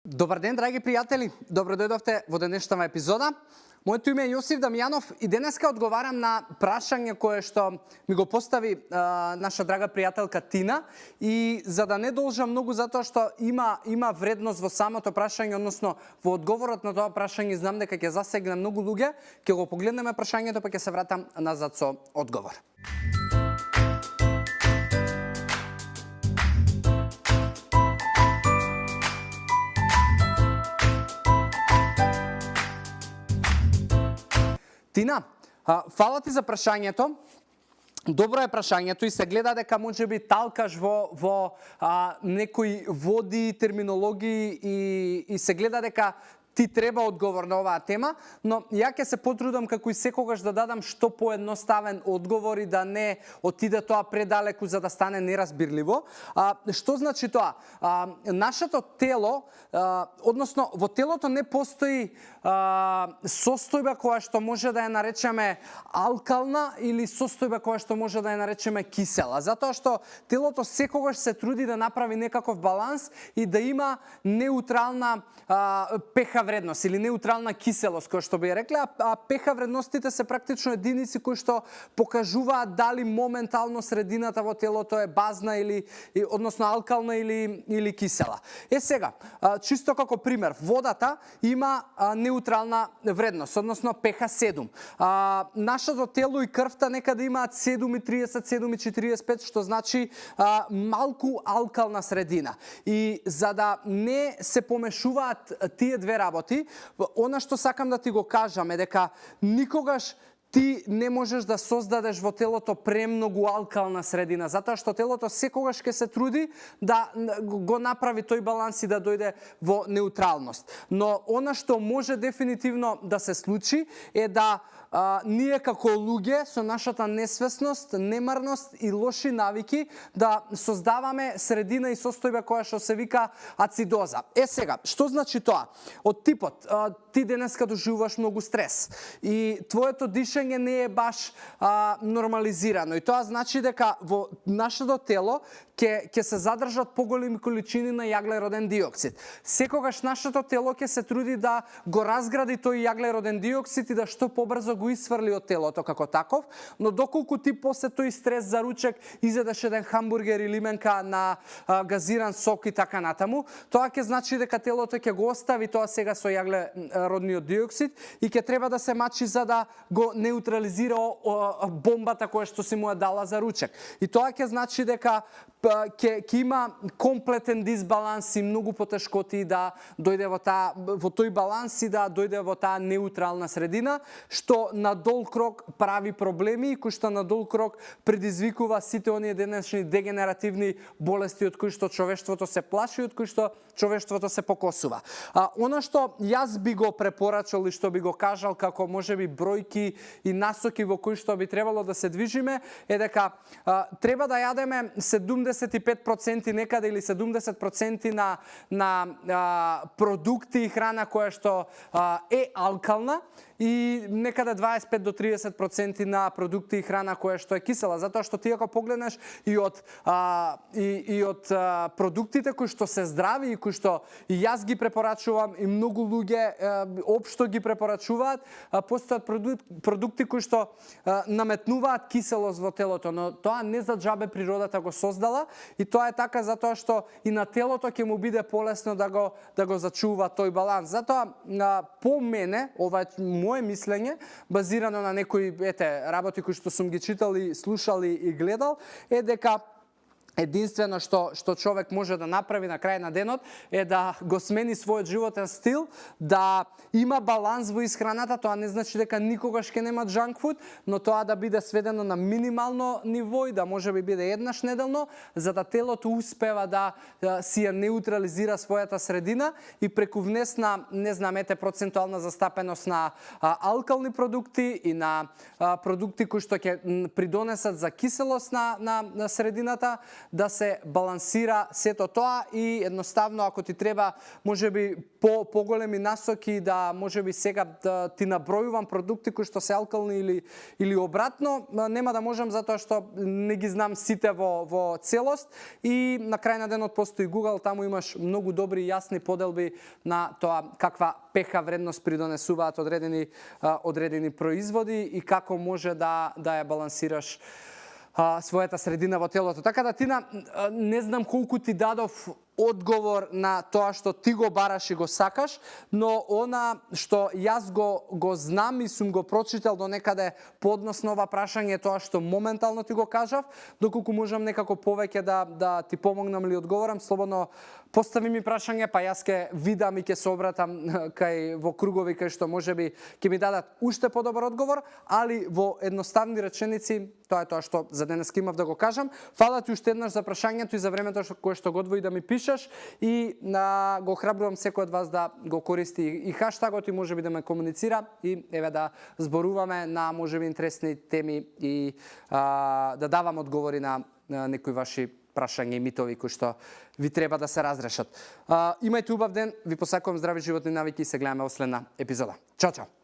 Добар ден, драги пријатели. Добро дојдовте во денешната епизода. Моето име е Јосиф Дамјанов и денеска одговарам на прашање кое што ми го постави наша драга пријателка Тина. И за да не должам многу, затоа што има вредност во самото прашање, односно во одговорот на тоа прашање, знам дека ќе засегне многу луѓе, ќе го погледнеме прашањето, па ќе се вратам назад со одговор. Тина, фала ти за прашањето. Добро е прашањето и се гледа дека можеби талкаш во некои води, терминологии и се гледа дека ти треба одговор на оваа тема, но ја ќе се потрудам како и секогаш да дадам што поедноставен одговор и да не отиде тоа предалеку за да стане неразбирливо. Што значи тоа? Нашето тело, односно во телото не постои состојба која што може да ја наречеме алкална или состојба која што може да ја наречеме кисела, затоа што телото секогаш се труди да направи некаков баланс и да има неутрална pH вредност или неутрална киселост, која што би рекле, а pH вредностите се практично единици кои што покажуваат дали моментално средината во телото е базна или односно алкална или кисела. Сега, чисто како пример, водата има неутрална вредност, односно pH 7. Нашето тело и крвта некаде имаат 7,30, 7,45, што значи малку алкална средина. И за да не се помешуваат тие две работи, она што сакам да ти го кажам е дека никогаш ти не можеш да создадеш во телото премногу алкална средина, затоа што телото секогаш ќе се труди да го направи тој баланс и да дојде во неутралност. Но она што може дефинитивно да се случи е да ние како луѓе со нашата несвесност, немарност и лоши навики да создаваме средина и состојба која што се вика ацидоза. Сега, што значи тоа? Од типот, ти денеска доживуваш многу стрес и твоето дишење не е баш нормализирано и тоа значи дека во нашето тело ќе се задржат поголеми количини на јаглероден диоксид. Секогаш нашето тело ќе се труди да го разгради тој јаглероден диоксид и да што побрзо го исфрли од телото како таков, но доколку ти после тој стрес за ручек изедеш еден хамбургер или именка на газиран сок и така натаму, тоа ќе значи дека телото ќе го остави тоа сега со јаглеродниот диоксид и ќе треба да се мачи за да го неутрализира бомбата која што си му ја дала за ручек. И тоа ќе значи дека ќе има комплетен дисбаланс и многу потешкоти да дојде во тој баланс и да дојде во таа неутрална средина, што на долг рок прави проблеми и кој што на долг рок предизвикува сите оние денешни дегенеративни болести од кои што човештвото се плаши, од кои што човештвото се покосува. Она што јас би го препорачал и што би го кажал како можеби бројки и насоки во кои што би требало да се движиме е дека треба да јадеме 75% некаде или 70% на продукти и храна која што е алкална и некаде 25 до 30% на продукти и храна која што е кисела, затоа што ти ако погледнеш и од продуктите кои што се здрави и кои што и јас ги препорачувам и многу луѓе општо ги препорачуваат, постојат продукти кои што наметнуваат киселост во телото, но тоа не за џабе природата го создала и тоа е така затоа што и на телото ќе му биде полесно да го зачува тој баланс. Затоа по мене, ова е мое мислење, базирано на некои работи кои што сум ги читал и слушал и гледал, е дека единствено што човек може да направи на крај на денот е да го смени својот животен стил, да има баланс во исхраната. Тоа не значи дека никогаш ќе нема junk food, но тоа да биде сведено на минимално ниво и да може би биде еднаш неделно, за да телото успева да си ја неутрализира својата средина и преку внес на, не знам, процентуална застапеност на алкални продукти и на продукти кои што ќе придонесат за киселост на средината, да се балансира сето тоа и едноставно ако ти треба можеби поголеми насоки да можеби сега да ти набројувам продукти кои што се алкални или обратно, нема да можам затоа што не ги знам сите во целост и на крај на денот постои Google, таму имаш многу добри и јасни поделби на тоа каква pH вредност придонесуваат одредени производи и како може да ја балансираш својата средина во телото. Така да, Тина, не знам колку ти дадов одговор на тоа што ти го бараш и го сакаш, но она што јас го знам и сум го прочитал до некаде по однос на ова прашање е тоа што моментално ти го кажав, доколку можам некако повеќе да ти помогнам или одговорам, слободно постави ми прашање, па јас ќе видам и ќе се обратам кај во кругови кај што можеби ќе ми дадат уште подобар одговор, али во едноставни реченици тоа е тоа што за денес имав да го кажам. Фала ти уште еднаш за прашањето и за времето кое што го одвои да ми пишеш и го охрабрувам секој од вас да го користи и хаштагот и можеби да ме комуницира и еве да зборуваме на можеби интересни теми и да давам одговори на некои ваши прашања и митови кои што ви треба да се разрешат. Имајте убав ден, ви посакувам здрави животни навики и се гледаме во следна епизода. Чао, чао!